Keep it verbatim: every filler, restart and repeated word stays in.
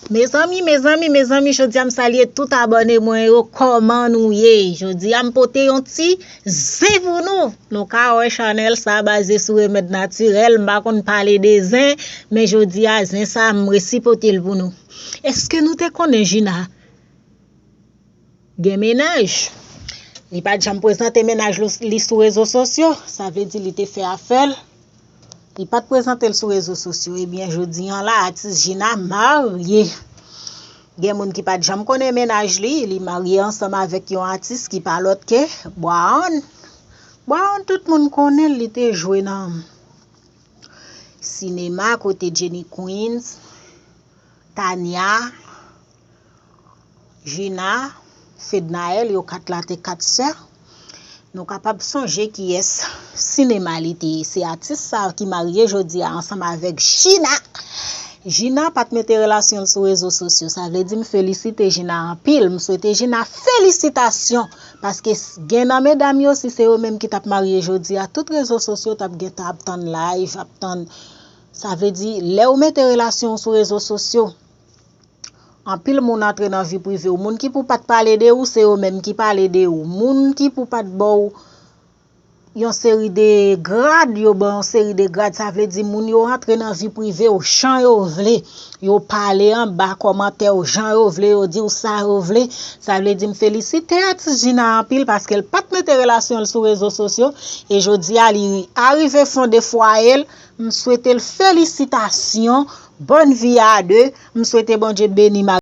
Mezanmi, mezanmi, mezanmi, jodi a m salye tout abòne mwen yo. Kòman nou ye? Jodi a m pote yon ti zen pou nou. Nou ka wè chanèl sa baze sou remèd natirèl. M pa konn pale de zen, men jodi a zen sa m resi pote l pou nou. Èske nou te konnen Gina gen mennaj? Li pa t janm prezante mennaj li sou rezo sosyo. Sa vle di li te fè afè l. Li pa t prezante l sou rezo sosyo. Ebyen, jodi an la, atis Gina marye. Gen moun ki pa t janm konnen mennaj li. Li marye ansanm avèk yon atis ki pa lòt ke Bwaon. Bwaon, tout moun konnen l, li te jwe nan sinema kote Jenny Queens, Tania, Gina, Fednaelle, yo kat la te kat sè. Nou kapab sonje kiyès sinema li te ye. Se atis sa ki marye jodi a ansanm avèk Gina. Gina pa t mete relasyon l sou rezo sosyo. Sa vle di m felisite Gina anpil. M swete Gina felisitasyon. Paske s- gen nan medam yo, si se yo menm ki t ap marye jodi a, tout rezo sosyo t ap gentan ap tann live, ap tann. Sa vle di, lè ou mete relasyon w sou rezo sosyo, anpil moun antre nan vi prive w. Moun ki pou pa t pale de ou, se yo menm ki pale de ou. Moun ki pou pa t ba w yon seri de grad, yo ba w yon seri de grad. Sa vle di, moun yo antre nan vi prive w jan yo vle. Yo pale anba kòmantè w jan yo vle, yo di w sa yo vle. Sa vle di, m felisite atis Gina anpil paske l pa t mete relasyon l sou rezo sosyo. E jodi a, li arive fonde fwaye l. M swete l felisitasyon. Bòn vi a de. M swete Bondye beni m